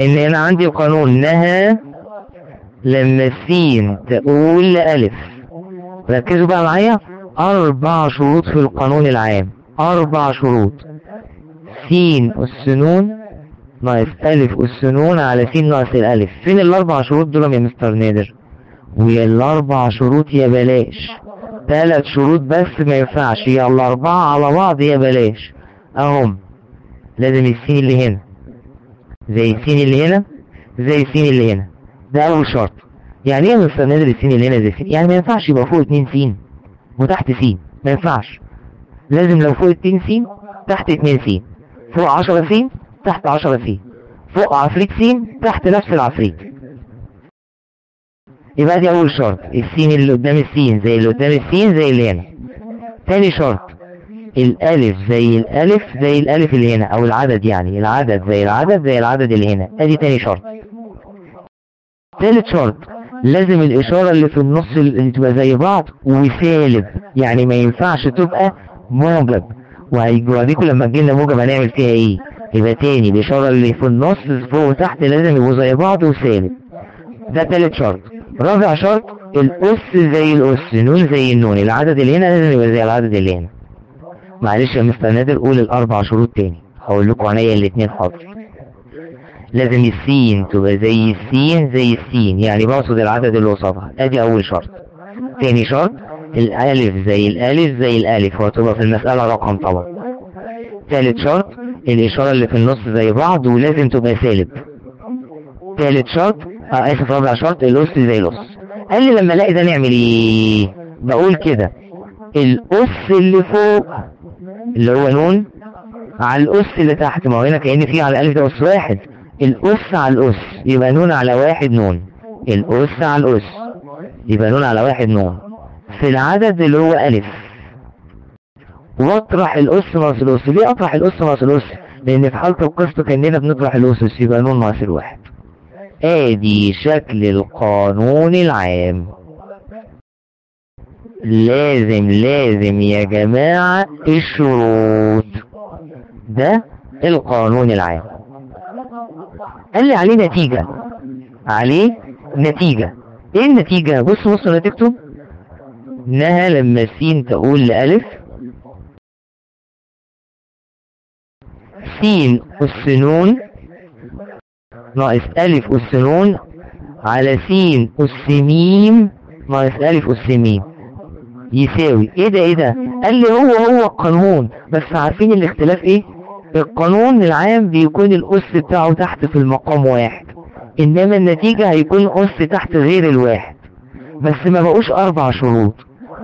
ان انا عندي قانون نهى لما السين تقول لألف. ركزوا بقى معايا، 4 شروط في القانون العام، 4 شروط. س أس نون ناقص ألف أس نون على س ناقص الألف. فين ال4 شروط دول يا مستر نادر؟ ويا ال4 شروط يا بلاش، 3 شروط بس ما ينفعش، يا ال4 على بعض يا بلاش. أهم لازم السين اللي هنا زي السين اللي هنا زي السين اللي هنا، ده أول شرط. يعني إيه يا مستر نادر السين اللي هنا زي السين؟ يعني ما ينفعش يبقى فوق 2 س وتحت س، ما ينفعش. لازم لو فوق 2 س تحت 2 س، فوق 10 س تحت 10 س، فوق عفريت س تحت نفس العفريت. يبقى دي أول شرط، السين اللي قدام السين زي اللي قدام السين زي اللي هنا. تاني شرط، الألف زي الألف زي الألف اللي هنا، أو العدد يعني العدد زي العدد زي العدد اللي هنا، أدي تاني شرط. تالت شرط، لازم الإشارة اللي في النص اللي تبقى زي بعض وسالب، يعني ما ينفعش تبقى موجب، وهيوريكم لما تجيلنا موجب هنعمل فيها إيه. يبقى تاني الإشارة اللي في النص فوق وتحت لازم يبقوا زي بعض وسالب، ده تالت شرط. رابع شرط، الأس زي الأس، نون زي النون، العدد اللي هنا لازم يبقى زي العدد اللي هنا. معلش يا مستر نادر قول ال4 شروط تاني، هقول لكم عينيا الاتنين. حاضر. لازم السين تبقى زي السين زي السين، يعني بقصد العدد اللي قصادها، ادي اول شرط. تاني شرط، الالف زي الالف زي الالف، وهتبقى في المسألة رقم طبعا. تالت شرط، الاشارة اللي في النص زي بعض ولازم تبقى سالب. تالت شرط، اسف، رابع شرط، الاس زي الاس. قال لي لما الاقي ده نعمل ايه؟ بقول كده الاس اللي فوق اللي هو نون على الاس اللي تحت، ما هو هنا كأن في على الالف ده اس واحد، الأس على الأس يبقى نون على 1 نون، الأس على الأس يبقى نون على 1 نون في العدد اللي هو ألف. واطرح الأس ناقص الأس. ليه أطرح الأس ناقص الأس؟ لأن في حالة القسط كأننا بنطرح الأسس، يبقى نون ناقص الواحد. آدي شكل القانون العام. لازم لازم يا جماعة الشروط، ده القانون العام. قال لي عليه نتيجة، عليه نتيجة. ايه النتيجة؟ بص بص نتيجته، انها لما السين تقول لألف، س أس نون ناقص ألف أس نون على س أس ميم ناقص ألف أس ميم يساوي ايه ده؟ ايه ده؟ قال لي هو القانون، بس عارفين الاختلاف ايه؟ القانون العام بيكون الأس بتاعه تحت في المقام 1، إنما النتيجة هيكون أس تحت غير الواحد. بس ما بقوش 4 شروط،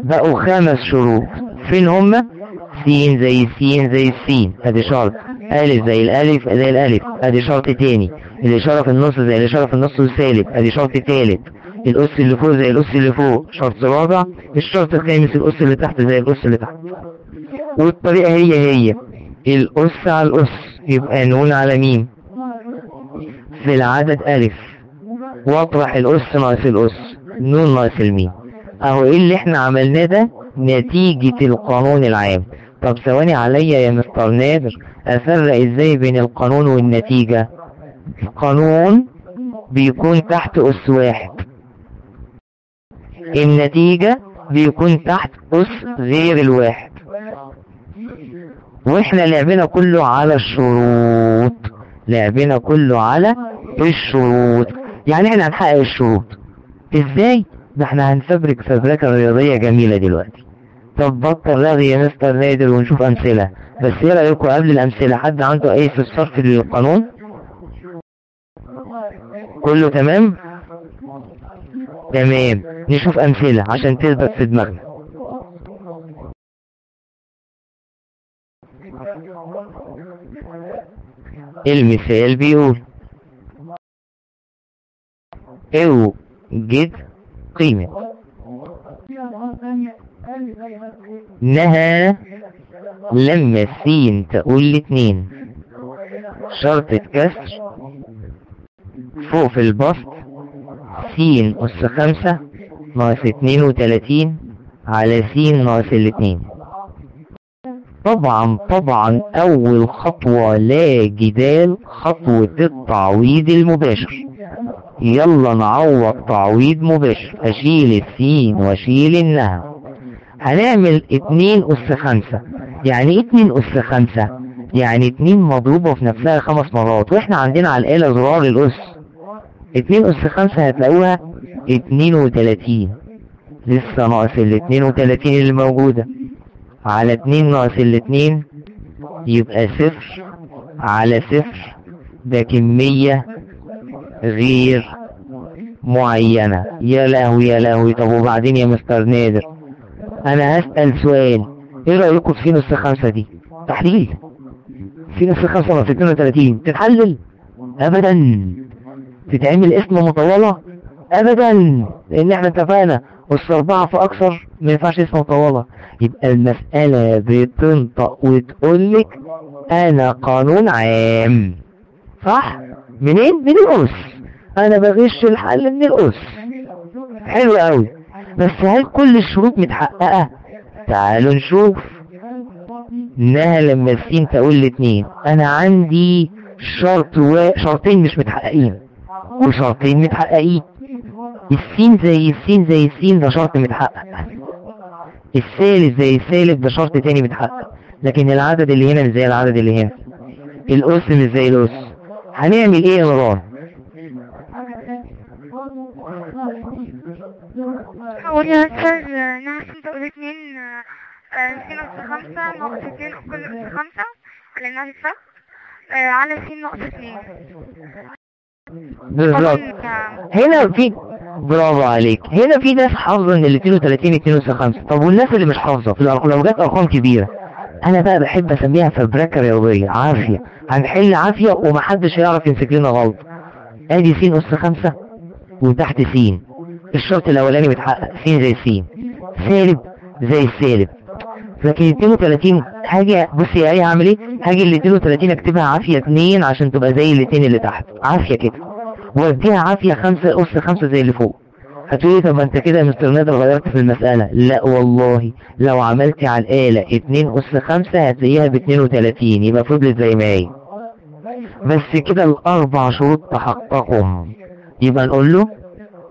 بقوا 5 شروط. فين هما؟ س زي س زي السين، ادي شرط. ألف زي الألف زي الألف، ادي شرط تاني. الإشارة في النص زي الإشارة في النص والسالب، ادي شرط تالت. الأس اللي فوق زي الأس اللي فوق، شرط رابع. الشرط الخامس الأس اللي تحت زي الأس اللي تحت. والطريقة هي هي، الأس على الأس يبقى نون على ميم في العدد ألف، واطرح الأس ناقص الأس، نون ناقص الميم. أهو إيه اللي إحنا عملناه ده؟ نتيجة القانون العام. طب ثواني عليا يا مستر نادر، أفرق إزاي بين القانون والنتيجة؟ القانون بيكون تحت أس 1، النتيجة بيكون تحت أس غير الواحد. واحنا لعبنا كله على الشروط، لعبنا كله على الشروط. يعني احنا هنحقق الشروط ازاي؟ ده احنا هنفبرك فبركة رياضية جميلة دلوقتي. طب بطل رغي يا مستر نادر ونشوف امثلة. بس ايه رأيكم قبل الامثلة، حد عنده اي في الصرف للقانون؟ كله تمام؟ تمام. نشوف امثلة عشان تثبت في دماغنا. المثال بيقول اوجد قيمة نهى لما السين تقول لاتنين، شرطة كسر فوق في البسط س أس 5 ناقص 32 على س ناقص الاتنين. طبعا طبعا أول خطوة لا جدال خطوة التعويض المباشر. يلا نعوض تعويض مباشر، أشيل السين وأشيل النها. هنعمل 2 أس 5. يعني ايه 2 أس 5؟ يعني 2 مضروبة في نفسها 5 مرات، واحنا عندنا على الآلة زرار الأس. 2 أس 5 هتلاقوها 32، لسه ناقص ال 32 اللي موجودة، على 2 ناقص ال 2 يبقى 0 على 0، ده كمية غير معينة. يا لهوي يا لهوي. طب وبعدين يا مستر نادر، أنا هسأل سؤال، إيه رأيكم في س أس 5 دي؟ تحليل. س أس 5 ناقص 32 تتحلل؟ أبدا. تتعمل اسم مطولة؟ أبدا، لأن احنا اتفقنا أس 4 فأكثر ما ينفعش اسم مطولة. يبقى المسألة بتنطق وتقولك أنا قانون عام، صح؟ منين؟ من الأس. أنا بغش الحل من الأس. حلو أوي. بس هل كل الشروط متحققة؟ تعالوا نشوف. إنها لما السين تقول لاتنين، أنا عندي شرط شرطين مش متحققين وشرطين متحققين. السين زي السين زي السين ده شرط متحقق، الثالث زي الثالث ده شرط تاني متحقق، لكن العدد اللي هنا مش زي العدد اللي هنا، الأس مش زي الأس. هنعمل ايه يا نوران؟ هقول يا أستاذ ناقص تقول 2 س أس 5 ناقص 2 كل أس 5 لأنها الفرق على س ناقص 2 بالظبط. هنا في برافو عليك، هنا في ناس حافظه ان ال 32 2 أس 5. طب والناس اللي مش حافظه لو جت ارقام كبيره، انا بقى بحب اسميها فبركه رياضيه عافيه، هنحل عافيه ومحدش هيعرف يمسك لنا غلط. ادي س أس 5 وتحت س، الشرط الاولاني متحقق، س زي س، سالب زي السالب. لكن 32 حاجه، بصي يا ايه هعمل ايه؟ هاجي ال 32 اكتبها عافيه 2 عشان تبقى زي الاثنين اللي تحت، عافيه كده، واديها عافيه 5 أس 5 زي اللي فوق. هتقولي طب ما انت كده يا مستر نادر غيرت في المسألة. لا والله، لو عملتي على الآلة 2 أس 5 هتلاقيها ب 32، يبقى فضلت زي ما هي. بس كده الأربع شروط تحققهم. يبقى نقول له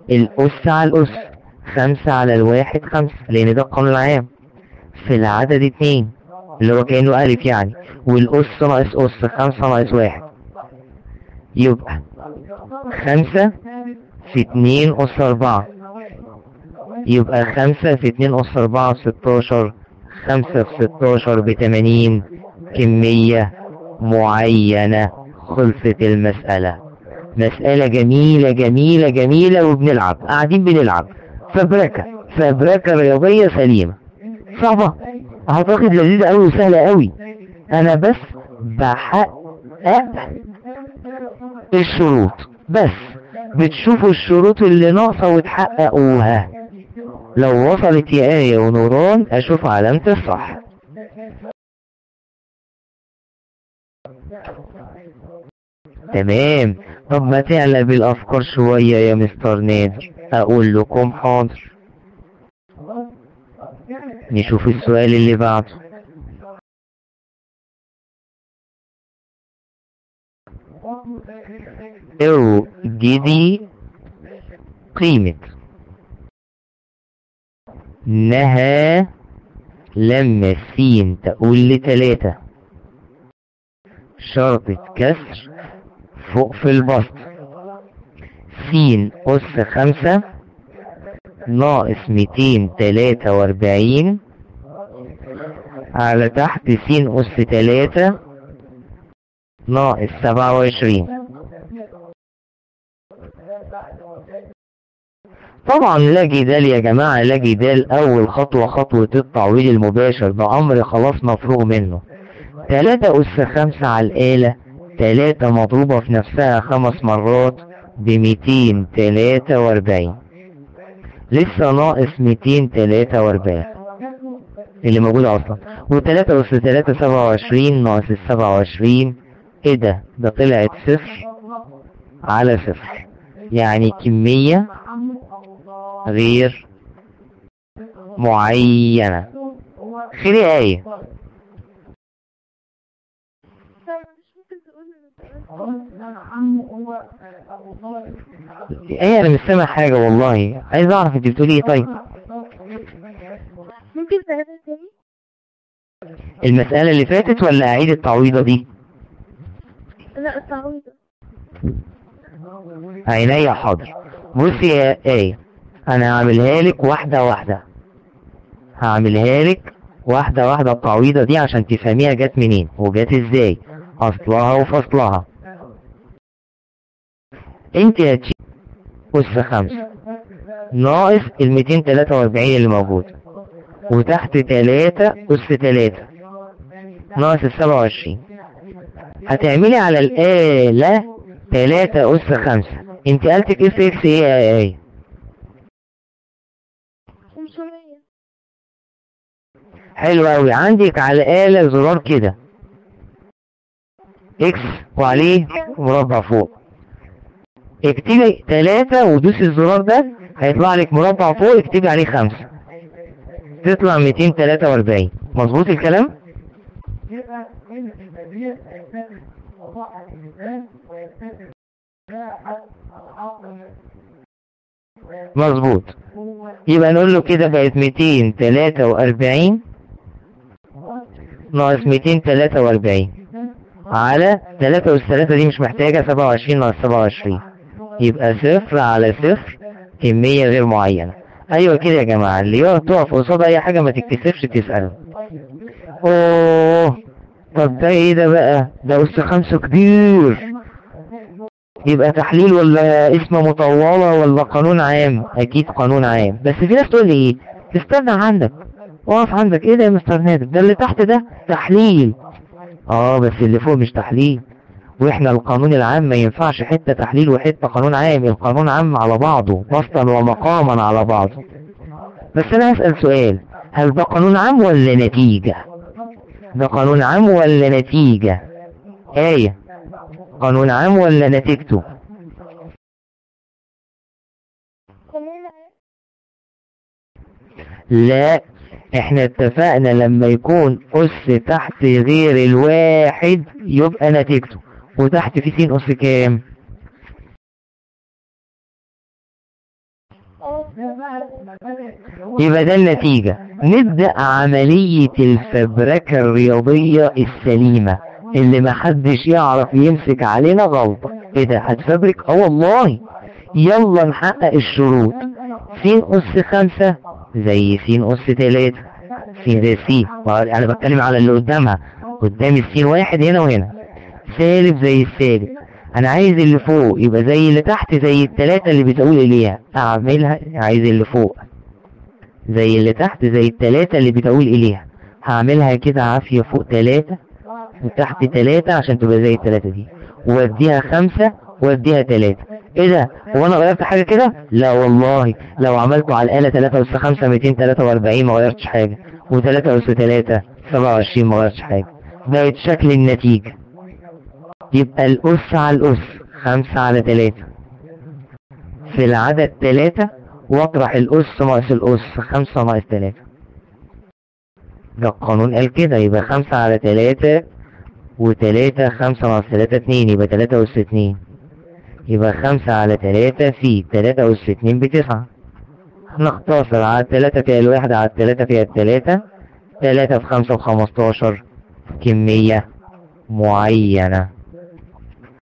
الأس على الأس 5 على الواحد 5، لأن ده القانون العام، في العدد 2 اللي هو كأنه ألف يعني، والأس ناقص أس 5 ناقص 1، يبقى 5 في 2 أس 4، يبقى 5 في 2 أس 4 16، 5 في 16 ب80، كمية معينة. خلصت المسألة. مسألة جميلة جميلة جميلة، وبنلعب، قاعدين بنلعب فبركة، فبركة رياضية سليمة. صعبة؟ أعتقد لذيذة أوي وسهلة أوي. أنا بس بحقق الشروط، بس بتشوفوا الشروط اللي ناقصة وتحققوها. لو وصلت يا آية ونوران أشوف علامة الصح. تمام. طب ما تعلى بالأفكار شوية يا مستر نادر. أقول لكم حاضر. نشوف السؤال اللي بعده. اوجدي قيمة نها لما السين تقول لتلاتة، شرطة كسر فوق في البسط، س أس 5 ناقص 243 على تحت س أس 3 ناقص 27. طبعا لا جدال يا جماعة، لا جدال. أول خطوة خطوة التعويض المباشر، ده أمر خلاص مفروغ منه. 3 أس 5 على الآلة، 3 مضروبة في نفسها 5 مرات ب243، لسه ناقص 243 اللي موجودة أصلا، و3 أس 3 27 ناقص 27، إيه ده؟ ده طلعت 0 على 0، يعني كمية غير معينة. خير يا آية. ايه انا مش سامع حاجة والله، عايز اعرف انت بتقولي ايه. طيب ممكن تعيدها تاني؟ المسألة اللي فاتت ولا اعيد التعويضة دي؟ لا التعويضة. عينيا حاضر. بصي يا ايه، انا هعملها لك واحدة واحدة، هعملها لك واحدة واحدة التعويضة دي عشان تفهميها جت منين وجت ازاي، اصلها وفصلها. انت هتشيل أس 5 ناقص ال 243 اللي موجود، وتحت 3 أس 3 ناقص ال 27. هتعملي على الآلة 3 أس 5. انت آلتك اف اكس ايه يا ايه؟ 500. حلو اوي. عندك على الآلة زرار كده X وعليه مربع فوق، اكتبي 3 ودوسي الزرار ده هيطلع لك مربع فوق، اكتبي عليه 5 تطلع 243. مظبوط الكلام؟ مظبوط. يبقى نقول له كده بقت 243 ناقص 243 على 3 أس 3 دي مش محتاجة، 27 ناقص 27 يبقى 0 على 0 كمية غير معينة. أيوة كده يا جماعة، اللي يقعد تقف قصاد أي حاجة ما تكتسفش تسأله. أوه طب ده إيه ده بقى؟ ده أس 5 كبير، يبقى تحليل ولا اسم مطولة ولا قانون عام؟ أكيد قانون عام. بس في ناس تقول لي إيه؟ استنى عندك، اقف عندك، إيه ده يا مستر نادر؟ ده اللي تحت ده تحليل. بس اللي فوق مش تحليل، واحنا القانون العام ما ينفعش حتة تحليل وحتة قانون عام، القانون عام على بعضه بسطا ومقاما على بعضه. بس انا هسأل سؤال، هل ده قانون عام ولا نتيجة؟ ده قانون عام ولا نتيجة؟ آية، قانون عام ولا نتيجته؟ لا، احنا اتفقنا لما يكون أس تحت غير الواحد يبقى نتيجته، وتحت في س أس كام؟ يبقى ده النتيجة. نبدأ عملية الفبركة الرياضية السليمة اللي محدش يعرف يمسك علينا غلطة. ايه ده هتفبرك؟ اه والله. يلا نحقق الشروط. س أس 5 زي س أس 3، س زي س، انا بتكلم على اللي قدامها، قدام السين واحد هنا وهنا، سالب زي السالب. انا عايز اللي فوق يبقى زي اللي تحت زي التلاتة اللي بتقول اليها، اعملها عايز اللي فوق زي اللي تحت زي التلاتة اللي بتقول اليها، هعملها كده عافية فوق 3 وتحت 3 عشان تبقى زي التلاتة دي، واديها 5 واديها 3. ايه ده؟ هو انا غيرت حاجة كده؟ لا والله، لو عملته على الآلة 3 أس 5 243 ما غيرتش حاجة، و3 أس 3 27 ما غيرتش حاجة، بقت شكل النتيجة. يبقى الأس على الأس 5 على 3 في العدد 3، واطرح الأس ناقص الأس 5 ناقص 3. ده القانون قال كده، يبقى 5 على 3 و3 5 ناقص 3 2، يبقى 3 أس 2، يبقى 5 على 3 في 3 أس 2 ب9. نختصر على 3 فيها الواحد، على 3 فيها التلاتة، 3 في 5 ب15 كمية معينة.